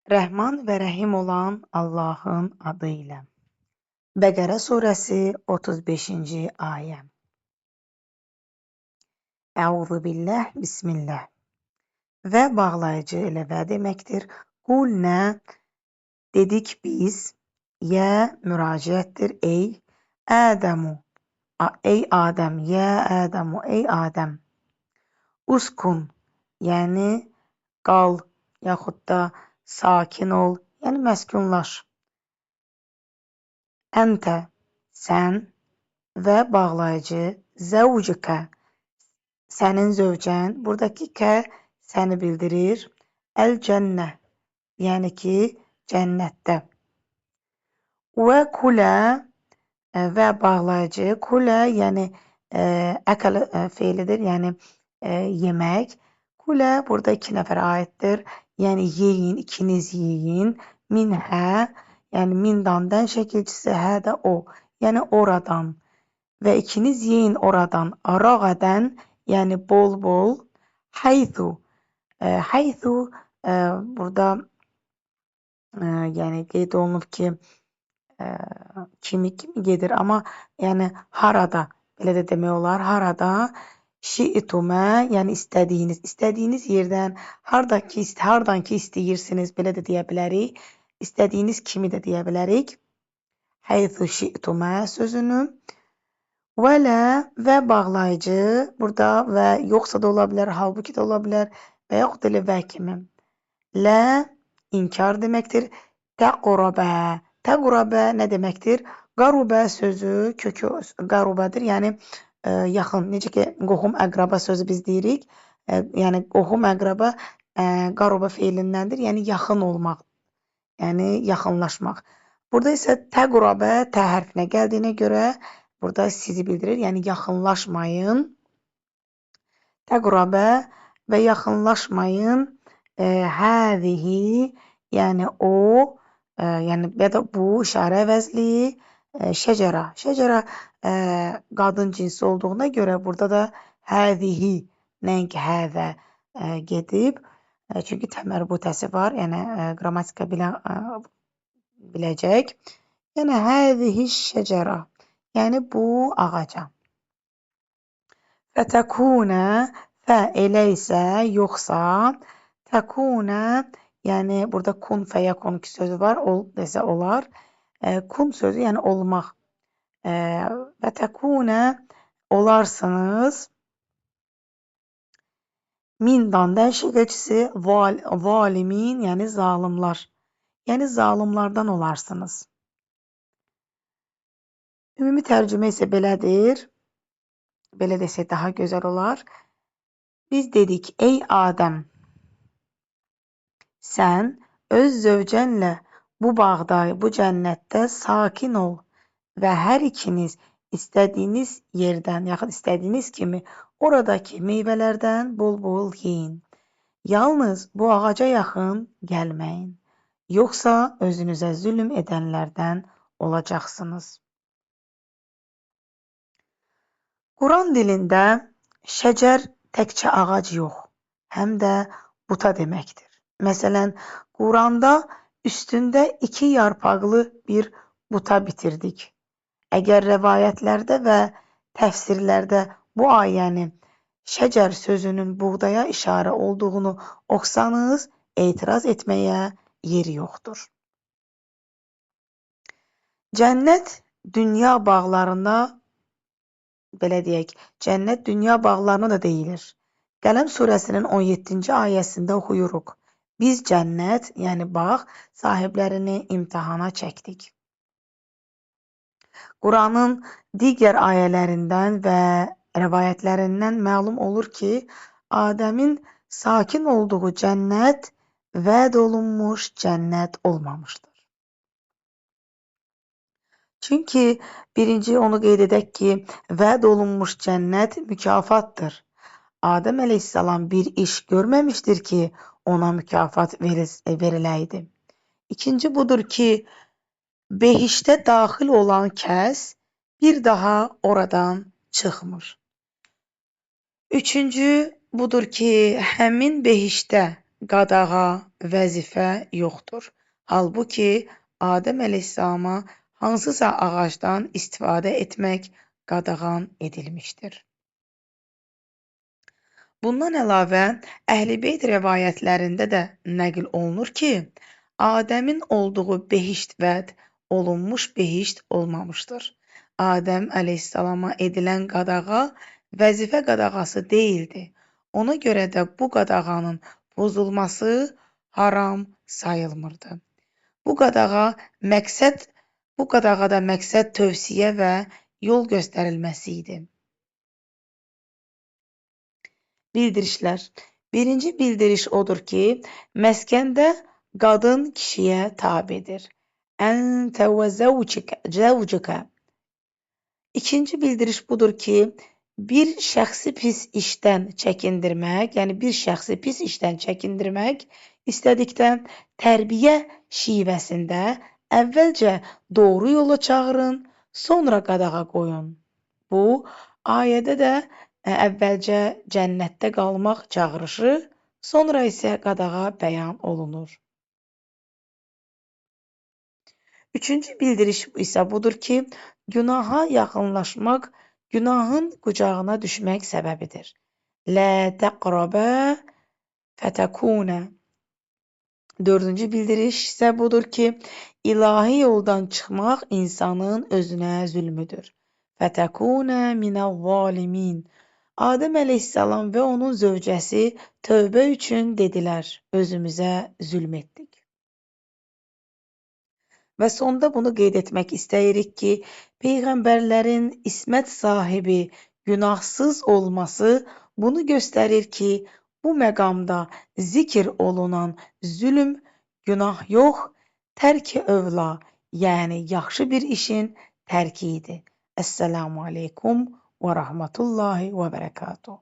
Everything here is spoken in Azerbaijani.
Rəhman və Rəhim olan Allahın adı ilə. Bəqərə surəsi 35-ci ayə. Əuzu billah, bismillah. Və bağlayıcı elə və deməkdir. Qulnə dedik biz, yə müraciətdir, ey Ədəmu, ey Adəm, yə Ədəmu, ey Adəm. Uskun, yəni qal, yaxud da sakin ol, yəni məskunlaş. Əntə, sən və bağlayıcı zəvcükə, sənin zövcən. Buradakı kə səni bildirir. Əl-cənnə, yəni ki, cənnətdə. Və kulə və bağlayıcı. Kulə, yəni əkəl feilidir, yəni yemək. Kulə burada iki nəfərə aiddir. Yəni yeyin, ikiniz yeyin. Minhə, yəni mindan dən şəkilçisi, hə də o. Yəni oradan. Və ikiniz yeyin oradan. Rağədən, yəni bol-bol. Haythu. Haythu burada yəni qeyd olunub ki, kimi kimi gedir, amma yəni harada, belə də demək olar, harada şi'tumə, yəni istədiyiniz, istədiyiniz yerdən, hardan ki istəyirsiniz, belə də deyə bilərik. İstədiyiniz kimi də deyə bilərik. Haythu şi'tumə sözünü. Və lə və bağlayıcı burada və yoxsa da ola bilər, halbuki də ola bilər və yaxud elə və kimi. Lə inkar deməkdir. Təqrabə. Təqrabə nə deməkdir? Qarubə sözü kökü qarubədir, yəni yaxın. Necə ki qohum əqraba sözü biz deyirik. Yəni qohum əqraba qarubə feilindəndir, yəni yaxın olmaq, yəni yaxınlaşmaq. Burada isə təqrabə tə hərfinə gəldiyinə görə burada sizi bildirir, yəni yaxınlaşmayın. Təqrabə və yaxınlaşmayın. Həzihi, yəni o, yəni ya da bu işarə əvəzliyi, şəcərə. Şəcərə qadın cinsi olduğuna görə burada da həzihi, nəinki həzə gedib. Çünki təmərbutəsi var, yəni qrammatika biləcək. Yəni həzihi şəcərə, yəni bu ağaca. Fətəkunə, fə elə isə, yoxsa, təkunə, yəni burada kun fəyəkun sözü var, ol desə olar. Kun sözü, yəni olmaq. Və təkunə olarsınız. Mindan dən şəkilçisi zalimin, yəni zalimlar. Yəni zalimlardan olarsınız. Ümumi tərcümə isə belədir. Belə desək daha gözəl olar. Biz dedik, ey Adəm, sən öz zövcənlə bu bağda, bu cənnətdə sakin ol və hər ikiniz istədiyiniz yerdən, yaxud istədiyiniz kimi oradakı meyvələrdən bol-bol yeyin. Yalnız bu ağaca yaxın gəlməyin, yoxsa özünüzə zülm edənlərdən olacaqsınız. Quran dilində şəcər təkcə ağac yox, həm də buta deməkdir. Məsələn, Quranda üstündə iki yarpaqlı bir buta bitirdik. Əgər rəvayətlərdə və təfsirlərdə bu ayəni şəcər sözünün buğdaya işarə olduğunu oxusanız, etiraz etməyə yeri yoxdur. Cənnət dünya bağlarına, belə deyək, cənnət dünya bağlarına da deyilir. Qələm surəsinin 17-ci ayəsində oxuyuruq. Biz cənnət, yəni bağ sahiblərini imtahana çəkdik. Quranın digər ayələrindən və rəvayətlərindən məlum olur ki, Adəmin sakin olduğu cənnət vəd olunmuş cənnət olmamışdır. Çünki birinci onu qeyd edək ki, vəd olunmuş cənnət mükafatdır. Adəm əleyhissalam bir iş görməmişdir ki, ona mükafat veriləydi. İkinci budur ki, behiştə daxil olan kəs bir daha oradan çıxmır. Üçüncü budur ki, həmin behiştdə qadağa, vəzifə yoxdur. Halbuki Adəm əleyhissalama hansısa ağacdan istifadə etmək qadağan edilmişdir. Bundan əlavə, Əhl-i Beyt rəvayətlərində də nəql olunur ki, Adəmin olduğu behişt vəd olunmuş behişt olmamışdır. Adəm əleyhissalama edilən qadağa vəzifə qadağası deyildi. Ona görə də bu qadağanın pozulması haram sayılmırdı. Bu qadağada məqsəd tövsiyə və yol göstərilməsi idi. Bildirişlər. Birinci bildiriş odur ki, məskəndə qadın kişiyə tabedir. Əntə və zəvcükə. İkinci bildiriş budur ki, bir şəxsi pis işdən çəkindirmək, yəni bir şəxsi pis işdən çəkindirmək istədikdə tərbiyə şivəsində əvvəlcə doğru yola çağırın, sonra qadağa qoyun. Bu ayədə də əvvəlcə cənnətdə qalmaq çağırışı, sonra isə qadağa bəyan olunur. Üçüncü bildiriş isə budur ki, günaha yaxınlaşmaq günahın qucağına düşmək səbəbidir. Lə təqrabə fətəkunə. Dördüncü bildiriş isə budur ki, ilahi yoldan çıxmaq insanın özünə zülmüdür. Fətəkunə minəz-zalimin. Adəm əleyhissalam və onun zövcəsi tövbə üçün dedilər, özümüzə zülm etdik. Və sonda bunu qeyd etmək istəyirik ki, peyğəmbərlərin ismət sahibi, günahsız olması bunu göstərir ki, bu məqamda zikr olunan zülm günah yox, tərk-i övla, yəni yaxşı bir işin tərki idi. Əssəlamu aleykum və rəhmətullahi və bərəkatuhu.